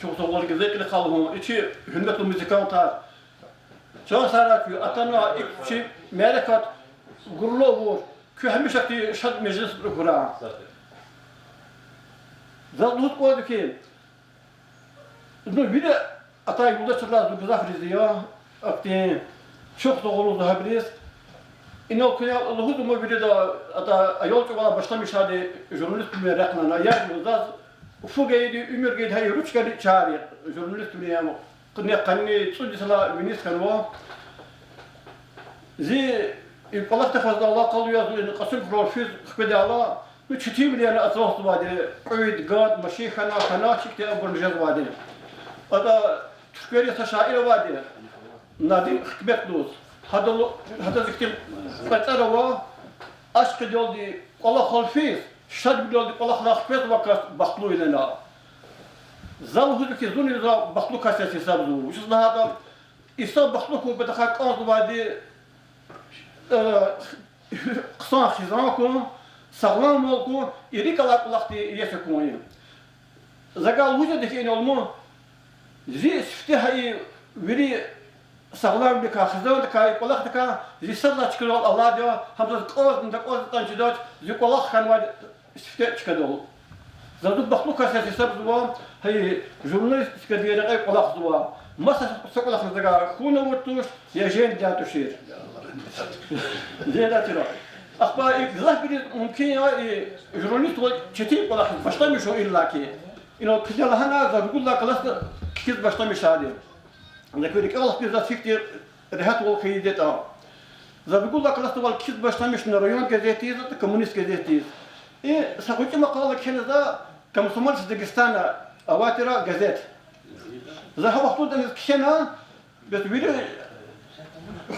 чухсагъул гзаф кьиле хъсан лугьун, и чи гьуьрметлу музыкантар. Чан сагърай, куьн атана, и чи мярекат гурлу авур, куьн гьамиша хьтин шад межлисда хьурай. Заз лугьуз кӀанзава хьи, ну, вири атай юлдашрилай зун гзаф рази я ахьтин чухсагъул лугьузва гьабуруз. Инал куьне лугьузва, ма, вирида, атай аял чӀавалай башламишайди журналиствилин рехъ лагьана, я заз фу гайиди, уьмуьр гайиди гьа и ручкайрин чар я, журналиствилин, къанни, къанни цӀуд йисалай виниз хьанва. Зи и кӀвалахдихъ галаз алакъалу яз, и Кьасумхуьрел физ хкведайла, ну, четинвилерни ацукьзавайди, кьуьд, гад, машин хьана, хьана, чиркин абурни жезвайди. Ада Туьрквери са шаир авайди, Надим Хикметлу лугьуз. Гьада лу-, гьадаз ихьтин кьве тӀвар ава: ашкъидалди кӀвалахал физ, шадвилелди кӀвалахрай хквезвай кас бахтлу я лагьана. За лугьузва хьи, зунни за бахтлу кас яз гьисабзава. Вучиз лагьайтӀа инсан бахтлу хьун патахъай кӀанзавайди хъсан хизан хьун, сагъламвал хьун, и рикӀ алай кӀвалахдин иеси хьун я. Закай лугьуз жеда хьи, инал, ма, зи сифте гьа и вири сагъламвиликай, хизандикай, и кӀвалахдикай зи садлай чкадал алайди я, гьам заз кӀанзни такӀанзни атӀани чидач, зи кӀвалах хьанвайди сифте чкадал. За зун бахтлу кас яз гьисабзава, гьа и журналистикадин рекье кӀвалахзава. Маса са кӀвалахни закай хьун авур туш, я женгдай тушир. Женгдай тира. Ахпа и гзафбуруз мумкин я и журналиствал четин кӀвалахиз башламишун, иллаки. Инал куьне лагьана, за ругуд лагьай классда кхьиз башламишайди. За куь рикӀел алахъди, заз гьихьтин регьятвал хьайиди ятӀа. За ругуд лагьай классдивай кхьиз башламишна район газетдиз, Коммунист газетдиз. И са гъвечӀи макъала кхьена за Комсомолец Дагестана, авай тир газет. За гьа вахтунда кхьена, бес вири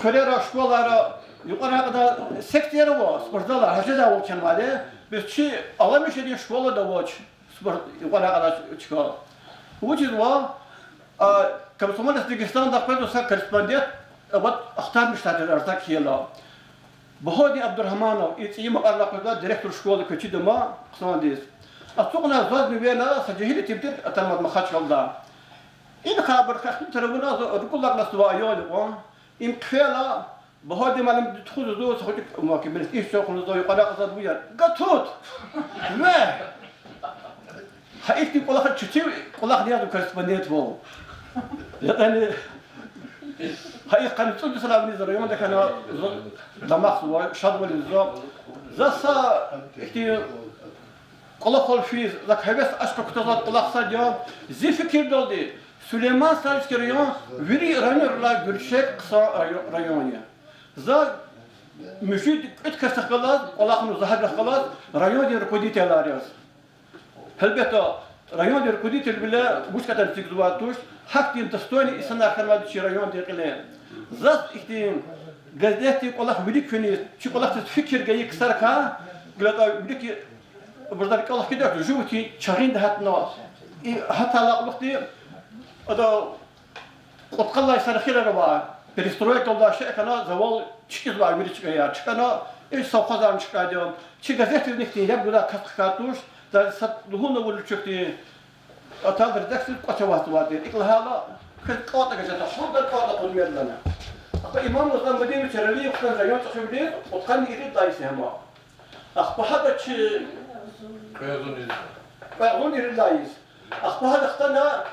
хуьрера, школайра, юкьвара кьадар секцияр ава, спортзалар, гьа жедайвал кхьенвайди, бес чи Аламишерин школада авач, спорт, юкьвара кьадар чка. Вучиз ва, а, Комсомолец Дагестанда къвезва са корреспондент, а, вот, ахтармишдай тир, Арзак хьайила. Багьавдин Абдурагьманов, и цӀийи макьарилай къвезва, директор школы, квез чида ма, хъсандиз. Ацукьна зазни вена, са жегьил итим тир, атанвайди Махачкъалада. Инихъ абур хахтун тарабуна, за ругуд лагьай классдивай аял я кьван. Им хъфейла, Багьавдин муаллимди тухузва зун, са гъвечӀи ма-, муаллимди, иш чун хъувуна, за юкьвара кьазвайди я. Гатут! Ве! Гьа ихьтин кӀвалахар, четин кӀвалахни я зун корреспондентвал. Ятӏани, гьа и къанни цӀуд йисалай виниз районда хьана, зун дамахзава, шадвал ийизва. За са ихьтин кӀвалахал физ, за гьевес, ашкъи кутазвай кӀвалах сад я. Зи фикирдалди, Сулейман-Стальский район вири районрилай гуьрчег хъсан райо-, район я. За муьжуьд-кӀуьд касдихъ галаз, кӀвалахна за гьабурухъ галаз, райондин руководителар яз. Гьелбетда, райондин руководителвиле вуч кьадар эцигзавай туш, гьахьтин достойный инсанар хьанвайди чи райондин кьиле. Заз ихьтин газетдин кӀвалах вилик финиз, чи кӀвалахдиз фикир гайи ксарикай, гила вилик абур за рикӀел алахъ кьидач, жув хьтин чагъинда гьатна. И гьатайла кьулухъди ада кьудкъанлай йисан эхирар авай, перестройкадалди шей хьана, завал чкӀизвай вири чкаяр, чкӀана, и совхозарни чкӀайди я. Чи газетдизни ихьтин яб гудай кас хкягъ туш, за сад лугьун авурла чухтин, атайла редакциядиз кӀвач аватзавайди. ИкӀ лагьайла, квез кӀантӀа газет, хуьрда кӀантӀа къунмедалана. Ахпа Имам Низамудинович Ралиев хьана район чӀехивилиз кьудкъанни ирид лагьай йис я гьам. Ахпа гьада чи кьве агъзурни ирид лагьай йис. Ахпа гьада хтана,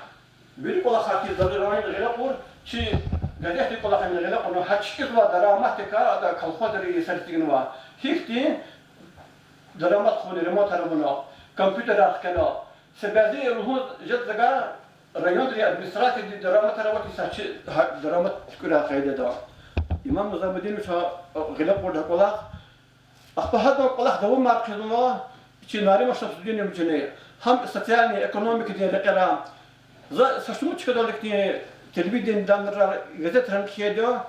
вири кӀвалахар хьиз, за районда гъиле кьур, чи газетдин кӀвалахни гъиле кьуна, гьа чкӀизвай дараматдикай ада колхозри йисар эцигнава. Гьихьтин дарамат хъувуна, ремонтар авуна, компьютерар хкяна. Са бязи лугьун жеда за, райондин администрациядин дараматар аватӀа, са чи гьа дарамат туькӀуьрай къайдада. Имам Низамудинович гъиле кьурди гьа кӀвалах. Ахпа гьадан кӀвалах давамар хъийизва, Чи Нариман Шамсудиновични гьам социальный экономикадин рекьера, за са шумуд чкадал ихьтин телевидениедани, газетрани кхьейди я,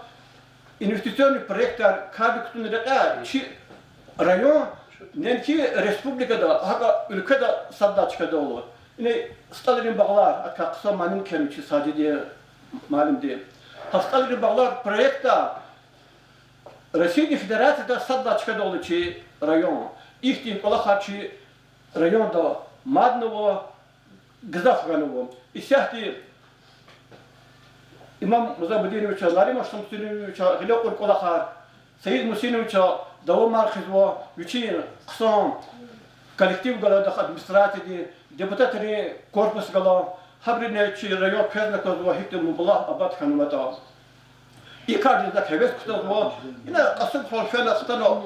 инвестиционный проектар кардик кутун рекье чи район неинки республикада, гьакӀ уьлкведа сад лагьай чкадал ала. Ина СтӀалрин багълар, адакай хъсан манидин кхьена чи Сажидин муаллимди. Гьа СтӀалрин багълар проектда Россиядин Федерацияда сад лагьай чкадал ала чи район. Ихьтин кӀвалахар чи районда мадни ава, гзаф хьанва. Исятда Имам Музамудиновича, Нариман Шамсудиновича гъиле кьур кӀвалахар, Саид Мусиновича давамар хуьзва, вичин хъсан коллектив гала адахъ, администрациядин, депутатрин корпус гала, гьабуруни чи район квезни аквазва, гьихьтин мублагь абад хьанватӀа. И кардиз адак гьевес кутазва, ина Кьасумхуьрел фена хтана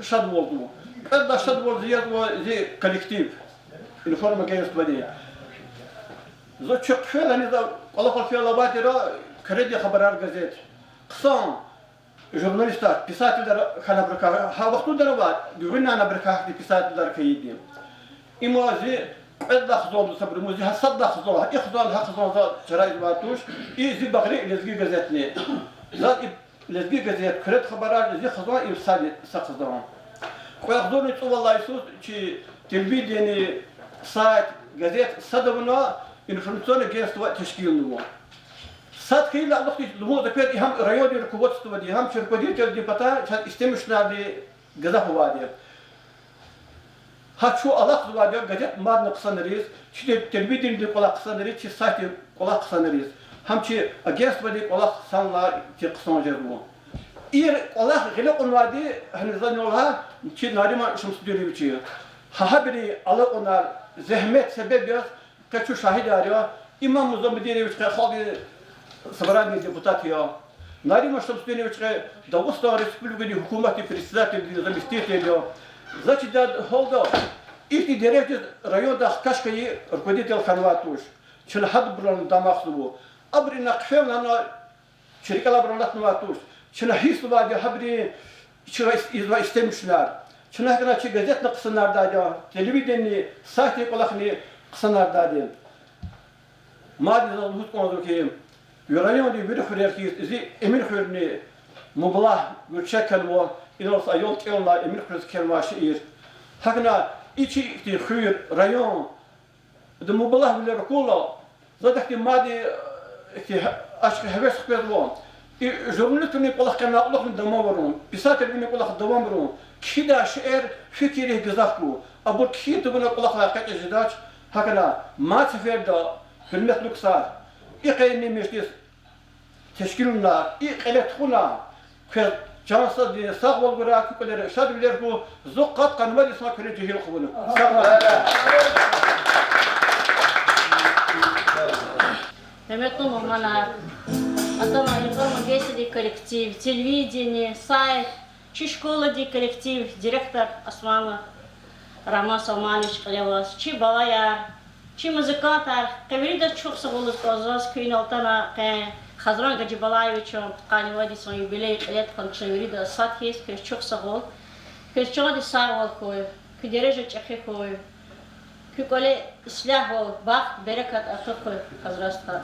шадвалзава. Кьвед лагьай шадвал зи язва зи коллектив, информагентстводин. Зун чи хъфена, низ кӀвалахал фейила авай тир Куьредин хабарар газет. Хъсан журналистар, писателар хьана абурукай, гьа вахтунда авай, гуьгъуьнай абурукай гьахьтин писателар хьайиди. Има зи кьвед лагьай хизан, сабур, има зи гьа сад лагьай хизан, и хизан, гьа хизан за чара ийизвай туш, и зи багъри Лезги газетни. Заз и Лезги газет, Куьред хабарар, зи хизан, им сад я, са хизан. Кьве агъзурни цӀувад лагьай йисуз чи телевидение, сайт, газет сад авуна, информационное агентство тешкилнава. Сад хьайила алахъди лугьун за квез, и гьам райондин руководстводи, гьам чи руководительдин патай чаз истемишунарни гзаф авайди я. Гьа чун алахъзавайди я газет мадни хъсанариз, чи те-, телевидениедин кӀвалах хъсанариз, чи сайтдин кӀвалах хъсанариз, гьам чи агентстводин кӀвалах санлай тир хъсан жезва. И кӀвалах гъиле кьунвайди, гьаниз за лагьана, чи Нариман Шамсудинович я. Гьа гьабурун алакьунар, зегьмет себеб яз къе чун шагьидар я. Имам Музамудинович къе Халкьдин Собраниедин депутат я. Нариман Шамсудинович къе Дагъустан Республикадин гьукуматдин председателдин заместитель я. За чидай гьалда ихьтин дережадиз райондай хкаж хьайи руководитель хьанвай туш. Чна гьабурал дамахзава. Абуру ина хъфена, чи рикӀелай абурал алатнавай туш. Чна гьиссзавайди я гьабуру чаз ийизвай истемишунар. Чна гьакӀни чи газетни хъсанардайди я, телевидениедин, сайтдин кӀвалахни хъсанардайди я. Мадни заз лугьуз кӀанзава хьи, ви райондин вири хуьрер хьиз зи Эминхуьрни мублагь гуьрчег хьанва, инал са аял кӀелна Эминхуьруьз кхьенвай шиир. ГьакӀни и чи ихьтин хуьр, район, ада мублагьвилер акурла, заз ахьтин мадни, ихьтин гьа-, ашкъи гьевес хквезва. И журналиствилин кӀвалах кьена кьулухъни давамарун, писателвилин кӀвалах давамарун, кхьидай шейэр фикиррихъ гзаф хьуй, абур кхьин тавуна кӀвалахар экъечӀиз жедач. ГьакӀни мад сеферда, гьуьрметлу ксар, и къенин межлис тешкилна, и кьиле тухуна, квез чан садни сагъвал гурай, куь кӀвалера шадвилер хьуй, зун къад къанни вад йисан куьне жегьил хъувуна. Сагърай. Гьуьрметлу мугьманар, атана информагентстводин коллектив, телевидение, сайт, чи школадин коллектив, директор Османов Роман Салманович кьиле аваз, чи балаяр, чи музыкантар, къе виридаз чухсагъул лугьуз кӀанзава заз, куьн атана къе Хазран Гаджибалаевичан къанни вад йисан юбилей кьиле тухвана чна виридаз сад хьиз, квез чухсагъул, квез чандин сагъвал хьуй, куь дережа чӀехи хьуй, куь кӀвале ислягьвал, бахт, берекат артух хьуй, Хазран стха.